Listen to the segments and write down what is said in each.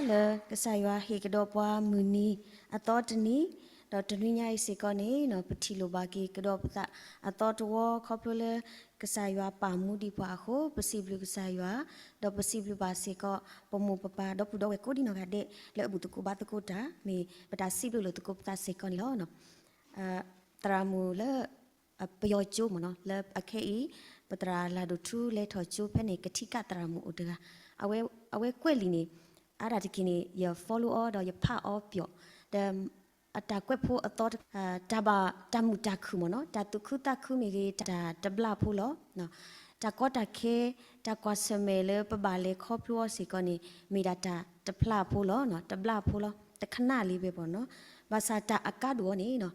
လၢကစၢ်ယွၤဟ့ၣ်ကဒီးပှၤမုၢ်နံၤအသီတနံၤ, ဒီးတနွံညါအံၤစ့ၢ်ကီးန့ၣ် ပထံၣ်လိာ်ဘၣ်က့ၤကဒီးပသးအသီတဝီ ခီဖျိလၢ ကစၢ်ယွၤပာ်မူဒံးပှၤအဃိ ပစံးဘျုးကစၢ်ယွၤ, ဒီးပစံးဘျုးဘၣ်စ့ၢ်ကီး ပမိၢ်ပပၢ်ဒီပုၢ်ဒီဝဲၢ်ကိးဒံနီၢ်ဂၤဒဲး လၢအဘူၣ်သကိးဘါသကိးတၢ် မ့ၢ်ပတၢ်စံးဘျုးလိာ်သကိးပသးစ့ၢ်ကီးန့ၣ်လီၤ. သရၣ်မုၣ်လၢ ပယီၤကၠိမ့ၢ်နီၤ လၢအခဲအံၤ ပသရၣ်လၢ်ဒိၣ်ထူလဲၤထီၣ်ကၠိဖဲန့ၣ် ကထံၣ်ကၣ်သရၣ်မုၣ်အိၣ်တဂၤ, အဝဲကွဲးလံာ်န့ၣ် အါဒၣ်တက့ၢ်န့ၣ် ယ follow အီၤ ဒီးယဖးအီၤပၠီၣ်, ဒီးအတၢ်ကွဲးဖိအသီ တၢ်ဘၣ်တၢ်မုာ်တၢ်ခုၣ်မ့ၢ်နီၤ တၢ်သူၣ်ခုသးခုမ့ၢ်ဂ့ၤ တၢ်တဘျၣ်ဖိလီၤ. တၢ်ကီတၢ်ခဲ တၢ်ကွၢ်ဆၢၣ်မဲာ်လၢပဘၣ်လဲၤခီဖျိအီၤစ့ၢ်ကီးန့ၣ် မ့ၢ်ဒၣ်တၢ်တဖျၣ်ဖိလီၤ, တဘျၣ်ဖိလီၤ, တခနၣ်လံဘဲပီၤနီၤ. ဘၣ်ဆၣ်တၢ်အကါဒိၣ်အီၤန့ၣ်နီၤ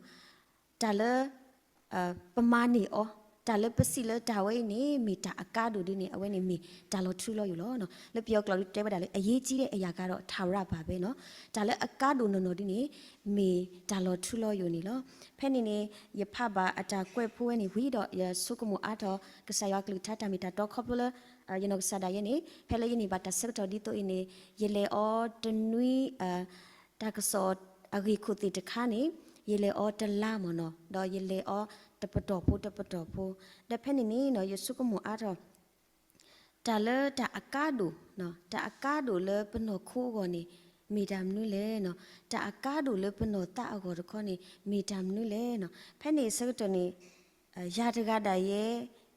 တၢ်လၢ ပမၤန့ၢ်အီၤ, တၢ်လၢပစံးလၢတၢ်ဝဲအံၤန့ၣ် မ့ၢ်တၢ်အကါဒိၣ်ဒ်န့ၣ် အဝဲန့ၣ်မ့ၢ်တၢ်လီၤထူလီၤယိာ်လီၤ. လၢပယီၤကျိာ်ဒုးတဲဝဲဒၣ်လၢ အရေးကြီးတဲ့အရာကတော့ ထာဝရပါပဲနီၤ. တၢ်လၢအကါဒိၣ်နီၢ်နီၢ်ဒ်န့ၣ် မ့ၢ်တၢ်လီၤထူလီၤယိာ်န့ၣ်လီၤ. ဖဲန့ၣ်န့ၣ် ယဖးဘၣ်အတၢ်ကွဲးဖိဝဲန့ၣ်ဝံၤဒီး ယဆိကမိၣ်အါထီၣ် ကစၢ်ယွၤအကလုၢ်ကထါတၢ်မ့ၢ်တၢ်တီခီဖျိလၢ ယနီၢ်ကစၢ်ဒၣ်ယဲန့ၣ် ဖဲလၢယန့ၢ်ဘၣ်တၢ်ဆၢကတီၢ်ဒ်သိးအံၤန့ၣ် ယလဲၤအီၤတနွံ တၢ်ကစီၣ်အဂ့ၢ်ခိၣ်သ့ၣ်တခါန့ၣ် ယလဲၤအီၤတလါမ့ၢ်နီၤ ဒီးယလဲၤအီၤတပတီၢ်ဖိတပတီၢ်ဖိ ဒီးဖဲန့ၣ်န့ၣ်နီၤ ယဆိကမိၣ်အါထီၣ် တၢ်လၢတၢ်အကါဒိၣ် တၢ်အကါဒိၣ်လၢပနီၢ်ခိအဂီၢ်န့ၣ် မ့ၢ်တၢ်မနုၤလဲၣ်နီၤ, တၢ်အကါဒိၣ်လၢပနီၢ်သးအဂီၢ်တခီန့ၣ် မ့ၢ်တၢ်မနုၤလဲၣ်နီၤ. ဖဲန့ၣ်အဆၢကတီၢ်န့ၣ် ယၤတဂၤဒၣ်ယဲ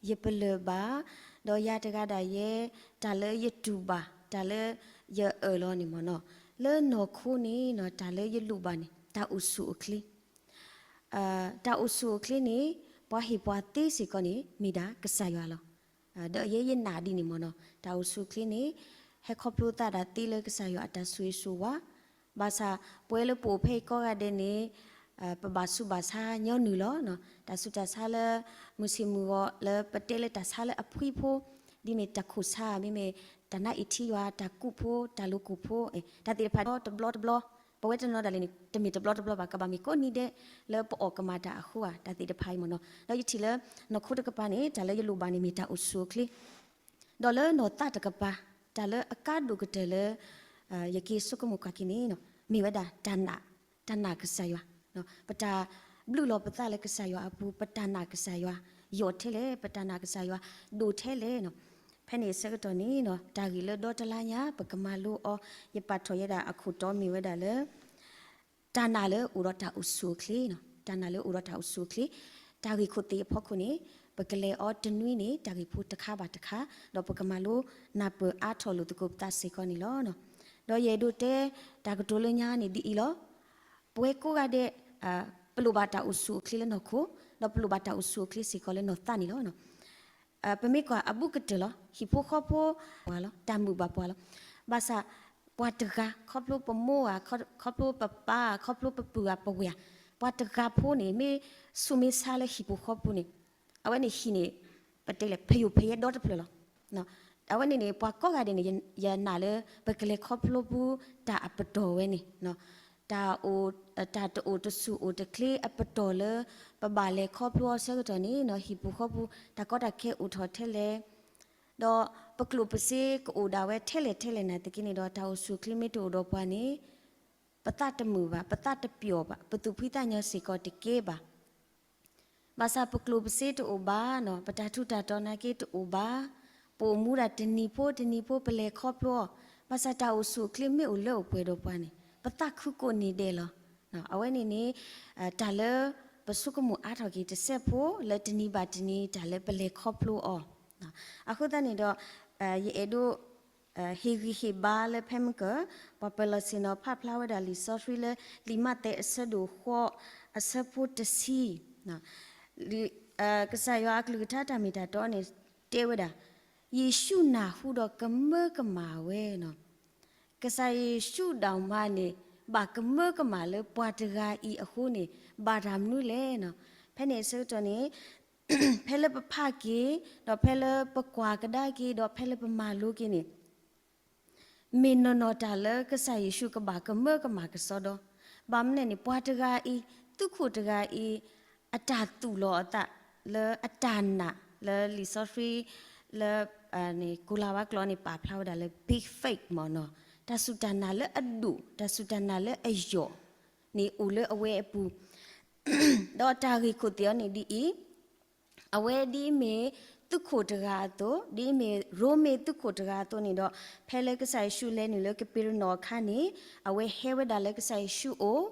ယပလၢၢ်ဘၣ်, ဒီးယၤတဂၤဒၣ်ယဲ တၢ်လၢယတူၢ်ဘၣ် တၢ်လၢယအၢၣ်လီၤန့ၣ်မ့ၢ်နီၤ, လၢနီၢ်ခိန့ၣ်နီၤ တၢ်လၢယလိၣ်ဘၣ်န့ၣ် တၢ်အိၣ်ဆူၣ်အိၣ်ချ့ တၢ်အိၣ်ဆူၣ်အိၣ်ချ့န့ၣ် ပှၤဟ့ၣ်ပှၤသ့စ့ၢ်ကီးန့ၣ် မ့ၢ်ဒၣ်ကစၢ်ယွၤလီၤ. ဒီးယဲယနာ်ဒ်န့ၣ်မ့ၢ်နီၤ တၢ်အိၣ်ဆူၣ်အိၣ်ချ့န့ၣ် ဟဲခီဖျိသးဒၣ်သ့လၢကစၢ်ယွၤအတၢ်ဆိၣ်ဂ့ၤဆိၣ်ဝါ, ဘၣ်ဆၣ်ပဝဲလၢပအိၣ်ဖဲအံၤကိးဂၤဒဲးန့ၣ် ပဘၣ်ဆူးဘၣ်ဆါညီနုၢ်လီၤ. တၢ်ဆူးတၢ်ဆါလၢ မုၢ်ဆ့ၣ်မုၢ်ဂီၤလၢပတဲလၢတၢ်ဆါလၢအဖှံဖိ ဒ်မ့ၢ်တၢ်ခိၣ်ဆါ မ့မ့ၢ်တၢ်နါအ့ၣ်ထံယွၤ တၢ်ကူးဖိ တၢ်လိၤကူၣ်ဖိ တၢ်သ့ၣ်တဖၣ်တဘျီတဘျီ, ပဝဲတနီၤဒၣ်လဲာ်န့ၣ် တမ့ၢ်တဘျီတဘျီဘၣ် ကဘၣ်မ့ၢ်ကိးနံၤဒဲး လၢပအီၣ်ကမၣ်တၢ်အဃိဧါ တၢ်သ့ၣ်တဖၣ်အံၤမ့ၢ်နီၤ. ဒီးယထံၣ်လၢ နီၢ်ခိတကပၤန့ၣ် တၢ်လၢယလိၣ်ဘၣ်န့ၣ်မ့ၢ်တၢ်အိၣ်ဆူၣ်အိၣ်ချ့, ဒီးလၢနီၢ်သးတကပၤ တၢ်လၢအကါဒိၣ်ကတၢၢ်လၢ ယက့ၤဆိကမိၣ်ကွၢ်က့ၤန့ၣ် မ့ၢ်ဝဲဒၣ် တၢ်နာ်ကစၢ်ယွၤ, ပတၢ်ဘျုးလီၤပသးလၢကစၢ်ယွၤအပူၤ ပတၢ်နာ်ကစၢ်ယွၤ ယိာ်ထဲလဲၣ် ပတၢ်နာ်ကစၢ်ယွၤ ဒိၣ်ထဲလဲၣ်. ဖဲန့ၣ်အဆၢကတီၢ်န့ၣ် တၢ်ဂ့ၢ်လၢဒီတလါညါ ပကမၤလိအီၤ ယပာ်ထီၣ်ယဲဒၣ်အခိၣ်တီမ့ၢ်ဝဲဒၣ်လၢ တၢ်နာ်လၢအိၣ်ဒီးတၢ်အိၣ်ဆူၣ်အိၣ်ချ့, တၢ်နာ်လၢအိၣ်ဒီးတၢ်အိၣ်ဆူၣ်အိၣ်ချ့, တၢ်ဂ့ၢ်ခိၣ်သ့ၣ်အဖီခိၣ်န့ၣ် ပကလဲၤအီၤတနွံန့ၣ် တၢ်ဂ့ၢ်ဖိတခါဘၣ်တခါ, ဒီးပကမၤလိနၢ်ပၢၢ်အါထီၣ်လိာ်သကိးပသးစ့ၢ်ကီးန့ၣ်လီၤ. ဒီးယအဲၣ်ဒိးတဲ တၢ်ကတိၤလၢညါန့ၣ်ဒ်အံၤလီၤ. ပဝဲကိးဂၤဒဲး ပလိၣ်ဘၣ်တၢ်အိၣ်ဆူၣ်အိၣ်ချ့လၢနီၢ်ခိ, ဒီးပလိၣ်ဘၣ်တၢ်အိၣ်ဆူၣ်အိၣ်ချ့စ့ၢ်ကီးလၢနီၢ်သးန့ၣ်လီၤ. ပမ့ၢ်ကွၢ်အဘူးကတၢၢ်လီၤ ဟံၣ်ဖိဃီဖိ ပှၤလီၤ တၢ်မုာ်ဘၣ်ပှၤလီၤ. ဘၣ်ဆၣ် ပှၤတဂၤ ခီဖျိပမိၢ်ဧါ, ခီဖျိပပၢ်, ခီဖျိပပုၢ်ဧါ ပဝဲၢ်ဧါ, ပှၤတဂၤဖိန့ၣ် မ့ၢ်ဆူးမ့ၢ်ဆါလၢဟံၣ်ပူၤဃီပူၤန့ၣ် အဝဲန့ၣ်ဟံၣ်န့ၣ် ပတဲလဲၣ် ဖယိၣ်ဖယဲဒီတဖျၢၣ်လီၤ. အဝဲန့ၣ်န့ၣ် ပှၤကိးဂၤဒဲးန့ၣ် ယနာ်လၢ ပကလဲၤခီဖျိပူၤတၢ်အပတီၢ်ဝဲန့ၣ် တၢ်အိၣ် တၢ်တအိၣ်တဆူၣ်အိၣ်တချ့အပတီၢ်လၢ ပဘၣ်လဲၤခီဖျိအဆၢကတီၢ်န့ၣ် ဟံၣ်ပူၤဃီပူၤ တၢ်ကီတၢ်ခဲအိၣ်ထီၣ်ထဲလဲၣ်, ဒီးပကျိၣ်ပစ့ကအိၣ်ဒၣ်ဝဲထဲလဲၣ်ထဲလဲၣ်နာ်သက့န့ၣ်ဒီး တၢ်အိၣ်ဆူၣ်အိၣ်ချ့မ့ၢ်တအိၣ်ဒီးပှၤန့ၣ် ပသးတမုာ်ဘၣ်, ပသးတပျီၢ်ဘၣ်, ပသူၣ်ဖှံသးညီစ့ၢ်ကီးတကဲဘၣ်. ဘၣ်ဆၣ်ပကျိၣ်ပစ့တအိၣ်ဘၣ်နီၤ, ပတၢ်ထူးတၢ်တီၤနာ်က့တအိၣ်ဘၣ်, ပအိၣ်မူဒၣ်တနံၤဖိတနံၤဖိ ပလဲၤခီဖျိအီၤ, ဘၣ်ဆၣ်တၢ်အိၣ်ဆူၣ်အိၣ်ချ့မ့ၢ်အိၣ်လၢအိၣ်ပှဲၤဒီးပှၤန့ၣ် ပသးခုကိးနံၤဒဲးလီၤ. အဝဲန့ၣ်န့ၣ် တၢ်လၢပဆိကမိၣ်အါထီၣ်က့ၤတစဲးဖိ လၢတနံၤဘၣ်တနံၤ တၢ်လၢပလဲၤခီဖျိအီၤ အဃိသတးန့ၣ်ဒီး ယအဲၣ်ဒိး ဟ့ၣ်ဂံၢ်ဟ့ၣ်ဘါလၢဖဲမုၢ်ကၢၢ် ပှၤပၢၤလီၢ်ဆ့ၣ်နီၤဖးဖျါဝဲဒၣ်လံာ်စီဆှံလၢ လံာ်မးသဲအဆၢဒိၣ်ဃိး အဆၢဖိတဆံ ကစၢ်ယွၤအကလုၢ်ကထါတၢ်မ့ၢ်တၢ်တီန့ၣ် တဲဝဲဒၣ်, ယ့ၣ်ၡူးနၢ်ဟူဒီးကမၢကမၣ်ဝဲနီၤ. ကစၢ်ယ့ၣ်ၡူးဒၣ်မးန့ၣ် ဘၣ်ကမၢကမၣ်လၢပှၤတဂၤအံၤအဃိန့ၣ် ဘၣ်တၢ်မနုၤလဲၣ်နီၤ. ဖဲန့ၣ်အဆၢကတီၢ်န့ၣ် ဖဲလၢပဖးက့ၤ ဒီးဖဲလၢပကွၢ်ကဒါက့ၤ ဒီးဖဲလၢပမၤလိက့ၤန့ၣ် မ့ၢ်နီၢ်နီၢ်တၢ်လၢကစၢ်ယ့ၣ်ၡူးကဘၣ်ကမၢကမၣ်ကစီဒီ, ဘၣ်မနုၤလဲၣ်န့ၣ် ပှၤတဂၤအံၤ သုးခိၣ်တဂၤအံၤ အတၢ်သူၣ်လီၤအသးလၢအတၢ်နာ်လၢလံာ်စီဆှံ လၢ ကိၤလၤဝါကျိာ်န့ၣ် ပာ်ဖျါဝဲဒၣ်လၢ big faith မ့ၢ်နီၤ, တၢ်စူၢ်တၢ်နာ်လၢအဒိၣ်, တၢ်စူၢ်တၢ်နာ်လၢအယိာ်န့ၣ်အိၣ်လၢအဝဲအပူၤ, ဒီးတၢ်ဂ့ၢ်ခိၣ်သ့ၣ်အီၤန့ၣ်ဒ်အံၤ, အဝဲဒ်အမ့ၢ်သုးခိၣ်တဂၤအသိး, ဒ်အမ့ၢ်ရိမ့ၤသုးခိၣ်တဂၤအသိးန့ၣ်ဒီး, ဖဲလၢကစၢ်ယ့ၣ်ၡူးလဲၤနုာ်လၢကပ့းရနီၣ်အခါန့ၣ်, အဝဲဟဲဝဲဒၣ်လၢကစၢ်ယ့ၣ်ၡူးအိၣ်,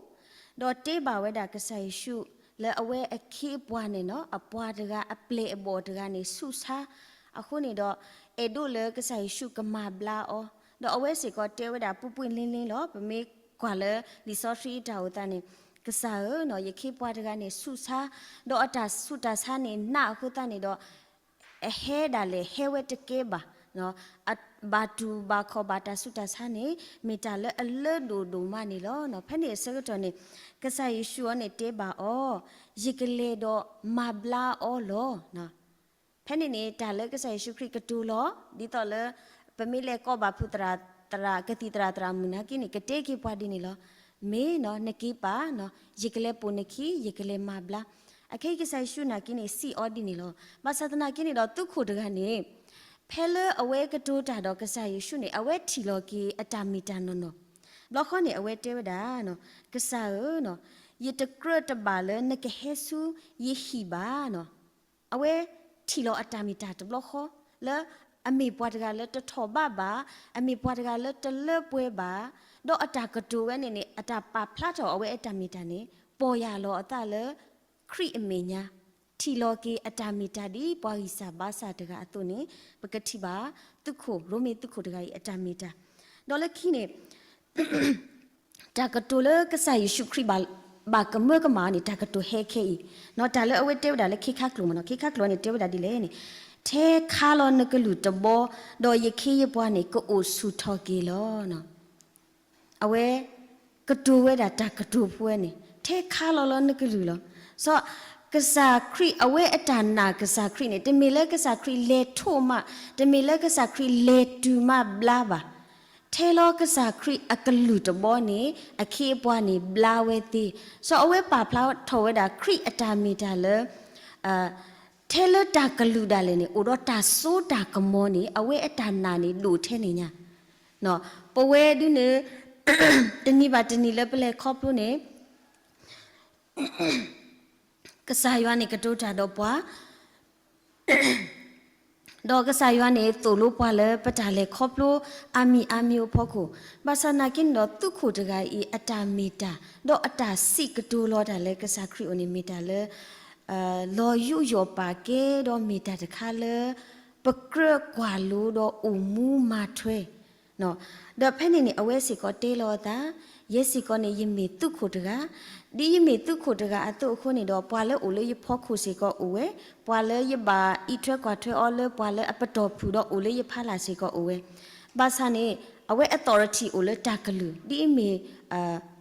ဒီးတဲဘၣ်ဝဲဒၣ်ကစၢ်ယ့ၣ်ၡူး, လၢအဝဲအခ့အပှၤန့ၣ်နီၤ, အပှၤတဂၤအပျဲၢ်အဘီၣ်တဂၤန့ၣ်ဆူးဆါ, အဃိန့ၣ်ဒီး, အဲၣ်ဒိးလၢကစၢ်ယ့ၣ်ၡူးကမၤဘျါအီၤ, ဒီးအဝဲစ့ၢ်ကီးတဲဝဲဒၣ်ပှ့ၤပှ့ၤလ့လ့လီၤ. ပမ့ၢ်ကွၢ်လၢလံာ်စီဆှံအတၢ်အိၣ်သးန့ၣ်, ကစၢ်ဧၢ, ယခ့ပှၤတဂၤန့ၣ်ဆူးဆါ, ဒီးအတၢ်ဆူးတၢ်ဆါန့ၣ်နးအဃိသတးန့ၣ်ဒီး, အဟဲဒၣ်လဲာ်ဟဲဝဲတကဲဘၣ်, ဘၣ်တူၢ်ဘၣ်ခီၣ်ဘၣ်တၢ်ဆူးတၢ်ဆါန့ၣ်, မ့ၢ်တၢ်လၢအလၢဒိၣ်ဒိၣ်မးန့ၣ်လီၤ. ဖဲန့ၣ်အဆၢကတီၢ်န့ၣ်, ကစၢ်ယ့ၣ်ၡူးအီၤန့ၣ်တဲဘၣ်အီၤ, ယကလဲၤဒီးမၤဘျါအီၤလီၤ. ဖဲန့ၣ်န့ၣ် တၢ်လၢကစၢ်ယ့ၣ်ၡူးခရံာ်ကတိၤလီၤ, ဒ်သိးလၢ ပမ့ၢ်လဲၤကိးဘၣ်ဖုးသရၣ်, သရၣ်ကသံၣ်သရၣ်သရၣ်မုၣ်နာ်က့န့ၣ် ကတဲက့ၤပှၤဒ်န့ၣ်လီၤ. မ့ၢ်နီၤ, နက့ၤပာ်, ယကလဲၤပိာ်နခံ, ယကလဲၤမၤဘျါ. အခဲအံၤကစၢ်ယ့ၣ်ၡူးနာ်က့န့ၣ် စံးအီၤဒ်န့ၣ်လီၤ. ဘၣ်ဆၣ်သနာ်က့န့ၣ်ဒီး သုးခိၣ်တဂၤန့ၣ်, ဖဲလၢအဝဲကတိၤတၢ်ဒီးကစၢ်ယ့ၣ်ၡူးန့ၣ် အဝဲထံၣ်လီၤက့ၤအတၢ်မ့ၢ်တၢ်နီၢ်နီၢ်. ဘျီဃီန့ၣ် အဝဲတဲဝဲဒၣ်, ကစၢ်ဧၢ, ယတကြၢးတဘၣ်လၢနကဟဲဆူယဟံၣ်ဘၣ်နီၤ. အဝဲထံၣ်လီၤအတၢ်မ့ၢ်တၢ်တဘျီဃီ, လၢအမ့ၢ်ပှၤတဂၤလၢတထီၣ်ဘးဘၣ်, အမ့ၢ်ပှၤတဂၤလၢတလၢပှဲၤဘၣ်, ဒီးအတၢ်ကတိၤဝဲန့ၣ်န့ၣ် အတၢ်ပာ်ဖျါထီၣ်အဝဲအတၢ်မ့ၢ်တၢ်န့ၣ် ပီၢ်ယၢ်လီၤအသးလၢ ခရံာ်အမဲာ်ညါ, ထံၣ်လီၤက့ၤအတၢ်မ့ၢ်တၢ်ဒ်ပှၤဂံၢ်စၢ်ဘါစၢ်တဂၤအသိးန့ၣ်, ပကထံၣ်ဘၣ်သုးခိၣ်, ရိမ့ၤသုးခိၣ်တဂၤအံၤအတၢ်မ့ၢ်တၢ်. ဒီးလၢခံန့ၣ် တၢ်ကတိၤလၢကစၢ်ယ့ၣ်ၡူးခရံာ်ဘၣ်, ဘၣ်ကမၢကမၣ်အီၤန့ၣ် တၢ်ကတိၤဟဲခဲအံၤ,တၢ်လၢအဝဲတဲဝဲဒၣ်လၢခ့ခါကျိၤမ့ၢ်နီၤ, ခ့ခါကျိၤန့ၣ် တဲဝဲဒၣ်ဒ်လဲၣ်န့ၣ်, ထဲခါလီၤနကလုၢ်တဘီ, ဒီးယခ့ယပှၤန့ၣ် ကအိၣ်ဆူၣ်ထီၣ်က့ၤလီၤ. အဝဲကတိၤဝဲဒၣ်တၢ်ကတိၤဖိဝဲန့ၣ် ထဲခါလီၤလၢနကလုၢ်လီၤ. စီၤကစၢ်ခရံာ် အဝဲအတၢ်နာ်ကစၢ်ခရံာ်န့ၣ် တမ့ၢ်လၢကစၢ်ခရံာ်လဲၤထိးမး, တမ့ၢ်လၢကစၢ်ခရံာ်လဲၤတုၤမးဘျါဘၣ်. ထဲလီၤကစၢ်ခရံာ်အကလုၢ်တဘီန့ၣ် အခ့အပှၤန့ၣ်ဘျါဝဲသ့. စီၤအဝဲပာ်ဖျါထီၣ်ဝဲဒၣ်ခရံာ်အတၢ်မ့ၢ်တၢ်လၢ ထဲလၢတၢ်ကလုၢ်ဒၣ်လဲာ်န့ၣ် အိၣ်ဒီးတၢ်စိတၢ်ကမီၤန့ၣ် အဝဲအတၢ်နာ်န့ၣ်ဒိၣ်ထဲန့ၣ်ညါ. ပဝဲဒုန့ၣ် တနံၤဘၣ်တနံၤလၢပလဲၤခီဖျိန့ၣ် ကစၢ်ယွၤန့ၣ်ကတိၤတၢ်ဒီးပှၤ ဒီးကစၢ်ယွၤန့ၣ်သိၣ်လိပှၤလၢပတၢ်လဲၤခီဖျိအါမံၤအါမံၤအဖီခိၣ်, ဘၣ်ဆၣ်သနာ်က့န့ၣ်ဒီး သုးခိၣ်တဂၤအံၤအတၢ်မ့ၢ်တၢ် ဒီးအတၢ်စံးကတိၤလီၤတၢ်လၢကစၢ်ခရံာ်အအိၣ်န့ၣ် မ့ၢ်တၢ်လၢ လီၤယူးယီၣ်ပာ်ကဲဒီးမ့ၢ်တၢ်တခါလၢ ပကြၢးကွၢ်လိဒီးအိၣ်မူမၤထွဲ ဒီးဖဲန့ၣ်န့ၣ် အဝဲစ့ၢ်ကီးတဲလီၤအသး, ယဲစ့ၢ်ကီးန့ၣ် ယမ့ၢ်သုးခိၣ်တဂၤ, ဒ်ယမ့ၢ်သုးခိၣ်တဂၤအသိးအဃိန့ၣ်ဒီး ပှၤလၢအိၣ်လၢယဖီခိၣ်စ့ၢ်ကီးအိၣ်ဝဲ, ပှၤလၢယဘၣ်အံးထွဲကွၢ်ထွဲအီၤလၢပှၤလၢအပတီၢ်ဖုၣ်ဒီးအိၣ်လၢယဖီလာ်စ့ၢ်ကီးအိၣ်ဝဲ, ဘၣ်ဆၣ်န့ၣ် အဝဲ authority အိၣ်လၢတၢ်ကလုၢ် ဒ်အမ့ၢ်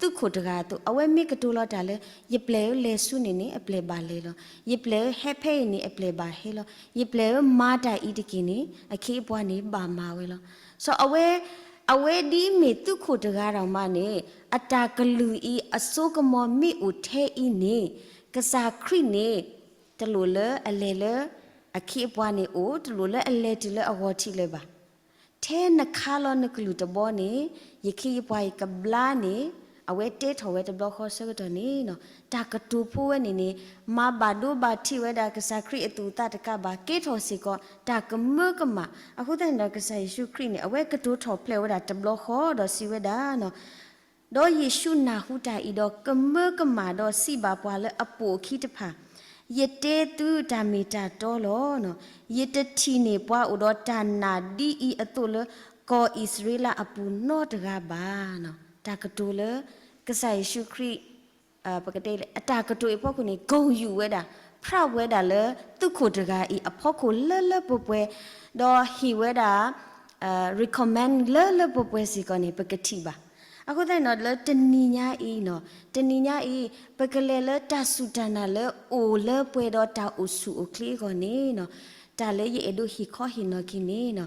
သုးခိၣ်တဂၤအသိး အဝဲမ့ၢ်ကတိၤလီၤတၢ်လၢ ယပျဲၢ်ဧၢလဲၤဆူန့ၣ်န့ၣ် အပျဲၢ်ဘၣ်လဲၤလီၤ, ယပျဲၢ်ဧၢဟဲဖဲအံၤန့ၣ် အပျဲၢ်ဘၣ်ဟဲလီၤ, ယပျဲၢ်ဧၢမၤတၢ်အံၤတက့ၢ်န့ၣ် အခ့အပှၤန့ၣ်ဘၣ်မၤဝဲလီၤ. စီၤအဝဲ အဝဲဒ်အမ့ၢ်သုးခိၣ်တဂၤဒီးမးန့ၣ် အတၢ်ကလုၢ်အံၤအစိကမီၤမ့ၢ်အိၣ်ထဲအံၤန့ၣ် ကစၢ်ခရံာ်န့ၣ် တလိၣ်လၢအလဲၤလၢ အခ့အပှၤန့ၣ်အိၣ် တလိၣ်လၢအလဲၤတုၤလၢအဂီၢ်ထံးလၢၤဘၣ်. ထဲနခါလီၤနကလုၢ်တဘီန့ၣ် ယခ့ယပှၤအံၤကဘျါန့ၣ် အဝဲတဲထီၣ်ဝဲတဘျီဃီဆၢကတီၢ်န့ၣ် တၢ်ကတိၤဖိဝဲန့ၣ်န့ၣ် မၤဘၣ်ဒိဘၣ်ထံးဝဲဒၣ်ကစၢ်ခရံာ်အသူၣ်အသးတကးဘၣ် ကဲထီၣ်စ့ၢ်ကီး တၢ်ကမၢကမၣ်. အဃိသတးန့ၣ်ဒီး ကစၢ်ယ့ၣ်ၡူးခရံာ်န့ၣ် အဝဲကတိၤထီၣ်ဖျဲးဝဲဒၣ်တဘျီဃီဒီးစံးဝဲဒၣ် ဒီးယ့ၣ်ၡူးနၢ်ဟူတၢ်အံၤဒီး ကမၢကမၣ်ဒီးစံးဘၣ်ပှၤလၢအပိာ်အခံတဖၣ်, ယတဲသုတၢ်မ့ၢ်တၢ်တီလီၤ. ယတထံၣ်န့ၢ်ပှၤအိၣ်ဒီးတၢ်နာ်ဒ်အံၤအသိးလၢ ကီၢ်အံၣ်စရ့လးအပူၤနီတဂၤဘၣ်. တၢ်ကတိၤလၢ ကစၢ်ယ့ၣ်ၡူးခရံာ် ပကတဲလၢ အတၢ်ကတိၤအံၤအဖီခိၣ်န့ၣ် ဂုဏ်ယူၣ်ဝဲဒၣ် ဖြတ်ဝဲဒၣ်လၢသုးခိၣ်တဂၤအံၤအဖီခိၣ်လၢလၢပှဲၤပှဲၤ, ဒီးဟ့ၣ်ဝဲဒၣ် recommend လၢလၢပှဲၤပှဲၤစ့ၢ်ကီးန့ၣ် ပကထံၣ်ဘၣ်. အဃိသတးန့ၣ်ဒီး လၢတနံၤညါအံၤနီၤ, တနံၤညါအံၤ ပကလဲၤလၢတၢ်စူၢ်တၢ်နာ်လၢအိၣ်လၢပှဲၤဒီးတၢ်အိၣ်ဆူၣ်အိၣ်ချ့အဂီၢ်န့ၣ်နီၤ, တၢ်လၢယအဲၣ်ဒိးဟ့ၣ်ခီဟ့ၣ်နီၤက့ၤန့ၣ်နီၤ,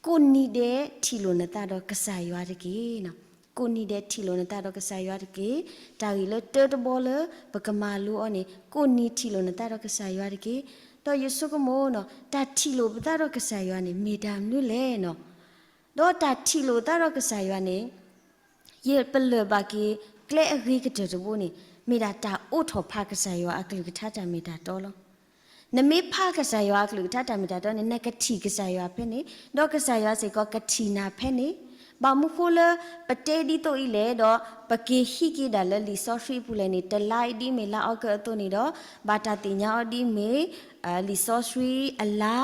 ကိးနံၤဒဲးထံၣ်လိာ်နသးဒီးကစၢ်ယွၤတက့ၢ်. ကိးနံၤဒဲးထံၣ်လိာ်နသးဒီးကစၢ်ယွၤတက့ၢ်. တၢ်ဂ့ၢ်လၢတၢတဘီလၢပကမၤလိအီၤန့ၣ် ကိးနံၤထံၣ်လိာ်နသးဒီးကစၢ်ယွၤတက့ၢ်. ဒီးယဆိကမိၣ်နီၤ, တၢ်ထံၣ်လိာ်ပသးဒီးကစၢ်ယွၤန့ၣ် မ့ၢ်တၢ်မနုၤလဲၣ်နီၤ. ဒီးတၢ်ထံၣ်လိာ်သးဒီးကစၢ်ယွၤန့ၣ် ယပလၢၢ်ဘၣ်က့ၤ ကျဲအဂ့ၤကတၢၢ်တဘိန့ၣ် မ့ၢ်ဒၣ်တၢ်အိးထီၣ်ဖးကစၢ်ယွၤအကလုၢ်ကထါတၢ်မ့ၢ်တၢ်တီလီၤ. နမ့ၢ်ဖးကစၢ်ယွၤအကလုၢ်ကထါတၢ်မ့ၢ်တၢ်တီန့ၣ် နကထံၣ်ကစၢ်ယွၤဖဲန့ၣ်, ဒီးကစၢ်ယွၤစ့ၢ်ကီးကထံၣ်နၤဖဲန့ၣ်. ဘၣ်မနုၤဃိလၢပတဲဒ်သိးအံၤလဲၣ်, ဒီးပက့ၤဟံးက့ၤဒၣ်လၢလံာ်စီဆှံအပူၤလဲၣ်န့ၣ်, တလါအံၤဒ်မ့ၢ်လါအီကူးအသိးန့ၣ်ဒီး, ဘၣ်တၢ်သ့ၣ်ညါအီၤဒ်မ့ၢ် လံာ်စီဆှံအလါ,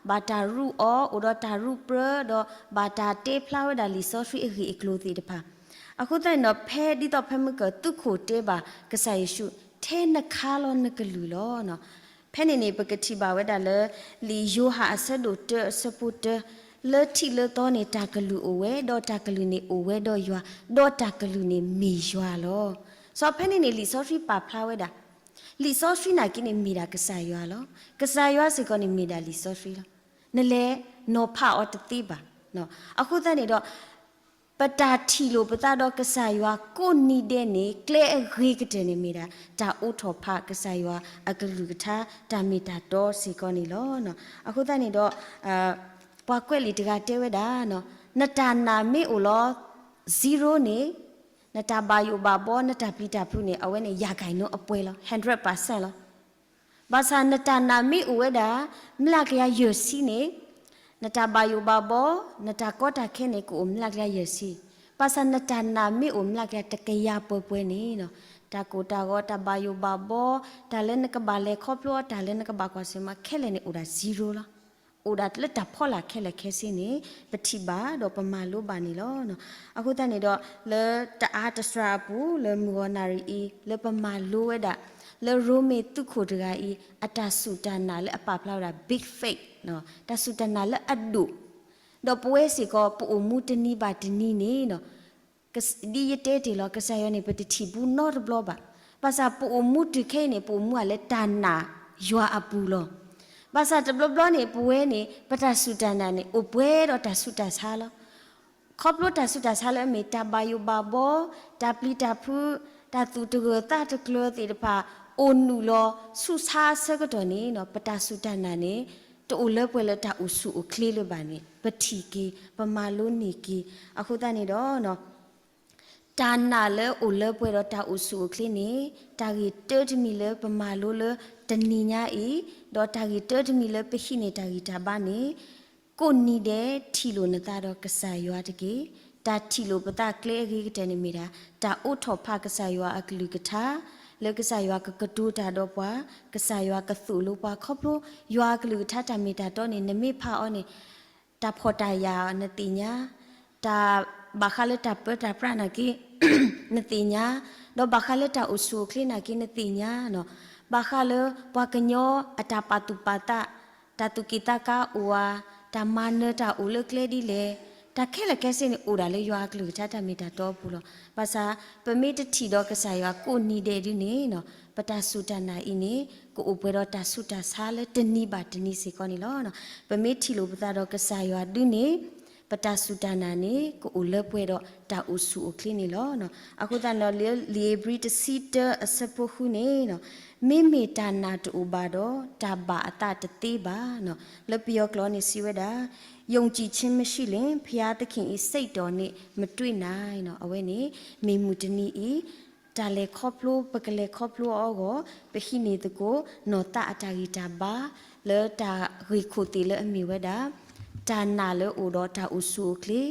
ဘၣ်တၢ်ရူးအီၤ, အိၣ်ဒီးတၢ်ရူးပြၢ, ဒီးဘၣ်တၢ်တဲဖျါဝဲဒၣ်လံာ်စီဆှံအဂ့ၢ်အကျိၤသ့ၣ်တဖၣ်. အဃိသတးန့ၣ်ဒီး ဖဲဒ်သိးဖဲမုၢ်ကၢၢ်သုးခိၣ်တဲဘၣ်ကစၢ်ယ့ၣ်ၡူး, ထဲနခါလီၤနကလုၢ်လီၤ. ဖဲန့ၣ်န့ၣ် ပကထံၣ်ဘၣ်ဝဲဒၣ်လၢ လံာ်ယိၤဟၣ်အဆၢဒိၣ်တၢအဆၢဖိတၢ, လၢထံးလၢသီန့ၣ် တၢ်ကလုၢ်အိၣ်ဝဲ, ဒီးတၢ်ကလုၢ်န့ၣ်အိၣ်ဝဲဒီးယွၤ, ဒီးတၢ်ကလုၢ်န့ၣ်မ့ၢ်ယွၤလီၤ. စီၤဖဲန့ၣ်န့ၣ် လံာ်စီဆှံပာ်ဖျါဝဲဒၣ်, လံာ်စီဆှံနာ်က့န့ၣ်မ့ၢ်ဒၣ်ကစၢ်ယွၤလီၤ. ကစၢ်ယွၤစ့ၢ်ကီးန့ၣ်မ့ၢ်ဒၣ်လံာ်စီဆှံလီၤ. နလဲၤနီၤဖးအီၤတသ့ဘၣ်. အဃိသတးန့ၣ်ဒီး ပတၢ်ထံၣ်လိာ်ပသးဒီးကစၢ်ယွၤကိးနံၤဒဲးန့ၣ် ကျဲအဂ့ၤကတၢၢ်န့ၣ်မ့ၢ်ဒၣ် တၢ်အိးထီၣ်ဖးကစၢ်ယွၤအကလုၢ်ကထါတၢ်မ့ၢ်တၢ်တီစ့ၢ်ကီးန့ၣ်လီၤ. အဃိသတးန့ၣ်ဒီး ပှၤကွဲးလံာ်တဂၤတဲဝဲဒၣ်, နတၢ်နာ်မ့ၢ်အိၣ်လီၤ zero န့ၣ်, နတၢ်ဘၣ်ယိၣ်ဘၣ်ဘီ နတၢ်ပျံၤတၢ်ဖုးန့ၣ် အဝဲန့ၣ် ရာခိုင်နှုန်း အပွဲလီၤ, hundred percent လီၤ. ဘၣ်ဆၣ်နတၢ်နာ်မ့ၢ်အိၣ်ဝဲဒၣ် မျးကယၤယဲၢ်ဆံန့ၣ်, နတၢ်ဘၣ်ယိၣ်ဘၣ်ဘီ, နတၢ်ကီတၢ်ခဲန့ၣ် ကအိၣ်မျးကယၤယဲၢ်ဆံ. ဘၣ်ဆၣ်နတၢ်နာ်မ့ၢ်အိၣ်မျးကယၤတကယၤပှဲၤပှဲၤန့ၣ်, တၢ်ကိၢ်တၢ်ဂီၤ တၢ်ဘၣ်ယိၣ်ဘၣ်ဘီ, တၢ်လၢနကဘၣ်လဲၤခီဖျိအီၤ, တၢ်လၢနကဘၣ်ကွၢ်ဆၢၣ်မဲာ်ခဲလၢာ်န့ၣ် အိၣ်ဒၣ် zero လီၤ. အိၣ်ဒၣ်လၢတၢ်ဖီလာ်ခဲလၢာ်ခဲဆ့န့ၣ် ပထံၣ်ဘၣ်ဒီးပမၤလိဘၣ်န့ၣ်လီၤ. အဃိသတးန့ၣ်ဒီး လၢတအါတစှၤအပူၤ လၢမုၢ်ဂီၤနၣ်ရံၣ်အံၤ လၢပမၤလိဝဲဒၣ် လၢရိမ့ၤသုးခိၣ်တဂၤအံၤ အတၢ်စူၢ်တၢ်နာ်လၢအပာ်ဖျါဝဲဒၣ် big faith, တၢ်စူၢ်တၢ်နာ်လၢအဒိၣ်, ဒီးပဝဲစ့ၢ်ကီး ပအိၣ်မူတနံၤဘၣ်တနံၤန့ၣ် ဒ်ယတဲတ့ၢ်လီၤ ကစၢ်ယွၤန့ၣ် ပတထံၣ်ဘူးနီတဘျီဘၣ်. ဘၣ်ဆၣ်ပအိၣ်မူတုၤခဲအံၤန့ၣ် ပအိၣ်မူအီၤလၢတၢ်နာ်ယွၤအပူၤလီၤ. ဘၣ်ဆၣ်တဘျီဘျီန့ၣ် ပဝဲန့ၣ် ပတၢ်စူၢ်တၢ်နာ်န့ၣ် အိၣ်ပှဲၤဒီးတၢ်ဆူးတၢ်ဆါလီၤ. ခီဖျိတၢ်ဆူးတၢ်ဆါလၢအမ့ၢ်တၢ်ဘၣ်ယိၣ်ဘၣ်ဘီ, တၢ်ပျံၤတၢ်ဖုး, တၢ်သူၣ်တဂၢၢ်သးတကျၢၤသ့ၣ်တဖၣ် အိၣ်နုာ်လီၤဆူးဆါအဆၢကတီၢ်န့ၣ် ပတၢ်စူၢ်တၢ်နာ်န့ၣ် တအိၣ်လၢပှဲၤလၢတၢ်အိၣ်ဆူၣ်အိၣ်ချ့လၢၤဘၣ်န့ၣ် ပထံၣ်က့ၤ ပမၤလိန့ၢ်က့ၤ. အဃိသတးန့ၣ်ဒီး တၢ်နာ်လၢအိၣ်လၢပှဲၤဒီးတၢ်အိၣ်ဆူၣ်အိၣ်ချ့န့ၣ် တၢ်ဂ့ၢ်တၢတမံၤလၢပမၤလိလၢတနံၤညါအံၤ, ဒီးတၢ်ဂ့ၢ်တၢတမံၤလၢပဟံးန့ၢ်တၢ်ဂံၢ်တၢ်ဘါန့ၣ်, ကိးနံၤဒဲးထံၣ်လိာ်နသးဒီးကစၢ်ယွၤတက့ၢ်. တၢ်ထံၣ်လိာ်ပသးကျဲအဂ့ၤကတၢၢ်န့ၣ်မ့ၢ်ဒၣ် တၢ်အိးထီၣ်ဖးကစၢ်ယွၤအကလုၢ်ကထါ, လၢကစၢ်ယွၤကကတိၤတၢ်ဒီးပှၤ, ကစၢ်ယွၤကသိၣ်လိပှၤခီဖျိ ယွၤအကလုၢ်ကထါတၢ်မ့ၢ်တၢ်တီန့ၣ် နမ့ၢ်ဖးအီၤန့ၣ် တၢ်ဖှီၣ်တၢ်ယာ်နသ့ၣ်ညါ, တၢ်ဘၣ်ဃးလၢတၢ်ပၢတၢ်ပြးနာ်က့ နသ့ၣ်ညါ, ဒီးဘၣ်ဃးလၢတၢ်အိၣ်ဆူၣ်အိၣ်ချ့နာ်က့နသ့ၣ်ညါ, ဘၣ်ဃးလၢပှၤကညီအတၢ်ပာ်သူၣ်ပာ်သး, တၢ်သူၣ်က့ၣ်သးကါအိၣ်ဧါ, တၢ်မၤနၢၤတၢ်အိၣ်လၢကျဲဒ်လဲၣ်, တၢ်ခဲလၢာ်ခဲဆ့န့ၣ် အိၣ်ဒၣ်လၢယွၤအကလုၢ်ကထါတၢ်မ့ၢ်တၢ်တီအပူၤလီၤ. ဘၣ်ဆၣ် ပမ့ၢ်တထံၣ်ဒီးကစၢ်ယွၤကိးနံၤဒဲးဒုန့ၣ် ပတၢ်စူၢ်တၢ်နာ်အံၤန့ၣ် ကအိၣ်ပှဲၤဒီးတၢ်ဆူးတၢ်ဆါလၢတနံၤဘၣ်တနံၤစ့ၢ်ကီးန့ၣ်လီၤ. ပမ့ၢ်ထံၣ်လိာ်ပသးဒီးကစၢ်ယွၤဒုန့ၣ် ပတၢ်စူၢ်တၢ်နာ်န့ၣ် ကအိၣ်လၢပှဲၤဒီးတၢ်အိၣ်ဆူၣ်အိၣ်ချ့န့ၣ်လီၤ. အဃိသတးန့ၣ်ဒီး လၢလံာ်ဧ့ၤဘြံၤတဆံတၢအဆၢဖိဃုန့ၣ် မ့မ့ၢ်တၢ်နာ်တအိၣ်ဘၣ်ဒီး တၢ်ဘၣ်အသးတသ့ဘၣ်. လၢပယီၤကျိာ်န့ၣ်စံးဝဲဒၣ် ယုံကြည်ခြင်းမရှိလျှင် ဘုရားသခင်၏ စိတ်တော်နှင့် မတွေ့နိုင် အဝဲန့ၣ် မ့ၢ်မုၢ်တနံၤအံၤ တၢ်လဲၤခီဖျိ ပကလဲၤခီဖျိအီၤအဂီၢ် ပဟံးန့ၢ်သကိး နီၢ်သးအတၢ်ဂံၢ်တၢ်ဘါ လၢတၢ်ဂ့ၢ်ခိၣ်သ့ၣ်လၢအမ့ၢ်ဝဲဒၣ် တၢ်နာ်လၢအိၣ်ဒီးတၢ်အိၣ်ဆူၣ်အိၣ်ချ့,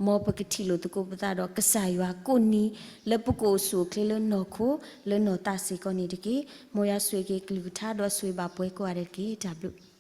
မ်ပကထံၣ်လိာ်သကိးပသးဒီးကစၢ်ယွၤကိးနံၤ လၢပကအိၣ်ဆူၣ်အိၣ်ချ့လၢနီၢ်ခိ လၢနီၢ်သးစ့ၢ်ကီးန့ၣ်တက့ၢ်. မ်ယွၤဆိၣ်ဂ့ၤက့ၤကလုၢ်ကထါဒီးဆိၣ်ဂ့ၤဘၣ်ပှၤကိးဂၤဒဲးတက့ၢ်. တၢ်ဘျုး